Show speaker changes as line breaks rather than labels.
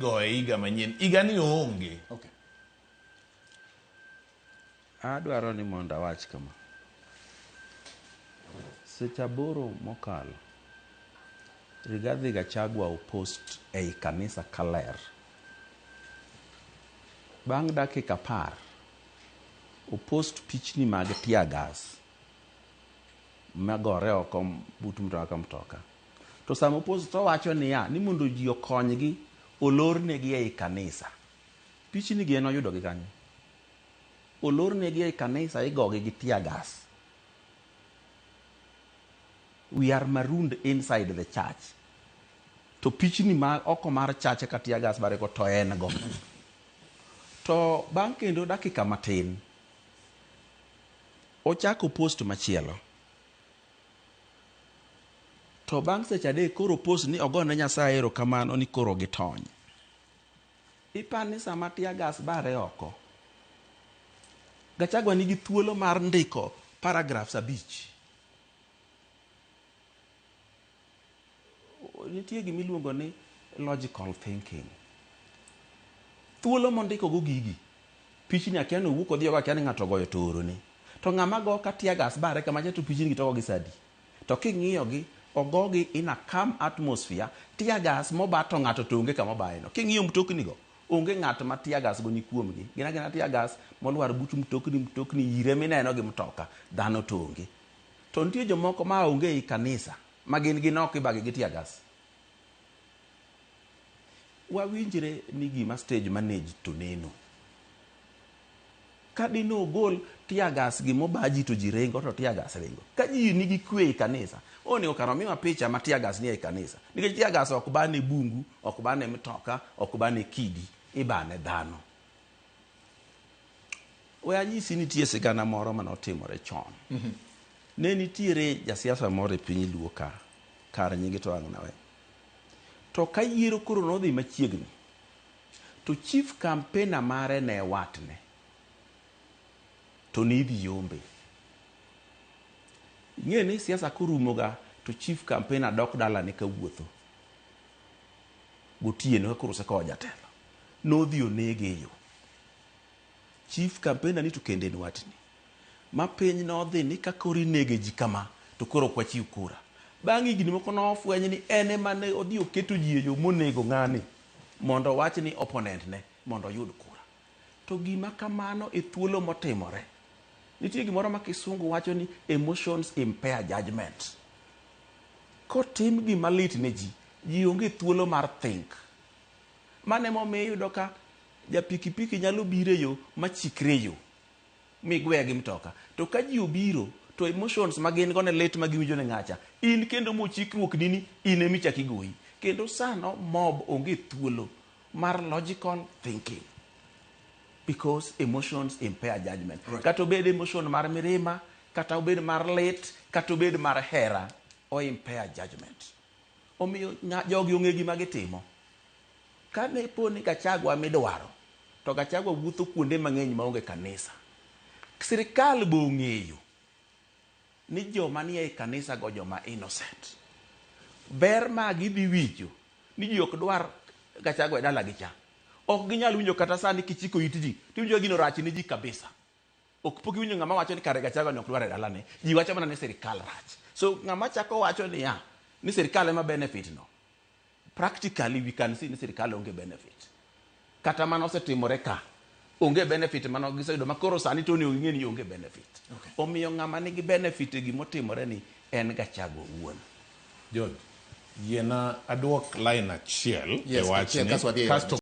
Goye higa manyien. Higa ni oonge.
Okay.
Adwaro ni mondo awach kama. Seche 8 mokalo, Rigathi Gachagua opost ei kanisa kaler. Bang' dakika 10, opost pichni mag tear gas magore oko but mtoka ka mtoka. To sama opost to owacho niya, ni mondo ji okonygi olornegi ei kanisa. Pichni gi en oyudogi kanye? Olornegi ei kanisa igogi gi tear gas. We are marooned inside the church. To pichni ma oko mar church ka tear gas barego to en go. To bang' kendo dakika matin, ochako post machielo. To bang' seche 3 koro post ni ogone Nyasaye erokamano ni koro gitony. Ipani sama tear gas bare oko, Gachagua nigi thuolo mar ndiko paragraphs 5. Nitie gima iluongo ni logical thinking. Thuolo mondiko go gigi, pichni akia ni owuok odhi oko akia ni ng'ato ogoyo to oorone. To ng'ama go ka tear gas bare kamacha to pichni gi to ogo gi saa adi? To king'iyo gi, ogogi in a calm atmosphere, tear gas moba to ng'ato to onge kama obaye no. King'iyo mtokni go, onge ng'at ma tear gas go ni kuomgi. Gin agina tear gas molwar but mtokni, mtokni ire mineno gi mtoka, dhano to onge. To nitie jomoko ma onge ei kanisa, ma gin gin ok ibagi gi tear gas. Wawinjre ni gima stage manage to neno. Ka dine ogol tear gas gi mobaji to ji ringo to tear gas ringo. Ka ji nigi kwe ei kanisa, onego kar omiwa picha ma tear gas nie ei kanisa. Nikech tear gas ok bane bungu, ok bane mtoka, ok bane kidi, ibane dhano. We anyisi nitie sigana moro mane otimore chon. Ne nitiere jasiasa moro e piny Luo ka, kar nyinge to ang' nawe. To ka yiero koro nodhi machiegni, to chief campaigner mare ne watne, to ne idhi yombe. Ing'e ni siasa korumo ga to chief campaigner dok dalane kawuotho gotieno ka koro osekowo jatelo. Nodhi onege e yo. Chief campaigner ni to kendo en watni. Ma piny nodhi ni ka koro inege ji kama to koro ok wachiw kura. Bang' higni moko nofweny ni en ema ne odhi oketo ji e yo monego ng'ani mondo owach ni opponent ne mondo oyud kura. To gima kamano e thuolo motimore. Nitie gimoro ma kisungu wacho ni emotions impair judgment. Kotim gima lit ne ji, ji onge thuolo mar think. Mano emomiyo iyudo ka ja pikipiki nyalo biro e yo machikre e yo migweye gi mtoka. To ka ji obiro to emotions ma gin go ne lit ma giwinjo ne ng'acha, in kendo mochikruok ni ni in ema ichako igoyi. Kendo sano mob onge thuolo mar logical thinking because emotions impair judgment.
Right.
Kata obed emotion mar mirima, kata obed mar lit, kata obed mar hera, o impair judgment. Omiyo jogi ong'e gima gitimo. Kane po ni Gachagua midwaro, to Gachagua wuotho kuonde mang'eny maonge kanisa. Sirikal be ong'eyo ni joma nie kanisa go joma innocent. Ber ma gidhi winjo ni ji ok dwar Gachagua e dalagi cha. Ok ginyal winjo kata sani kichiko it ji, tiwinjo ka gino rach ne ji kabisa. Ok pok iwinjo ng'ama wacho ni kare Gachagua ni ok dwar e dalane. Ji wacho mana ni sirikal rach. So ng'ama chako wacho niya, ni sirikal ema benefit no. Practically we can see ni sirikal onge benefit. Kata mano osetimore ka, onge benefit mano giseyudo ma koro sani to onego ging'e ni onge benefit.
Okay.
Omiyo ng'ama nigi benefit e gimotimore ni en Gachagua owuon.
George, yiena aduok line achiel
Yes,
e
achiel,
wachni
kasto wadhi e
kasto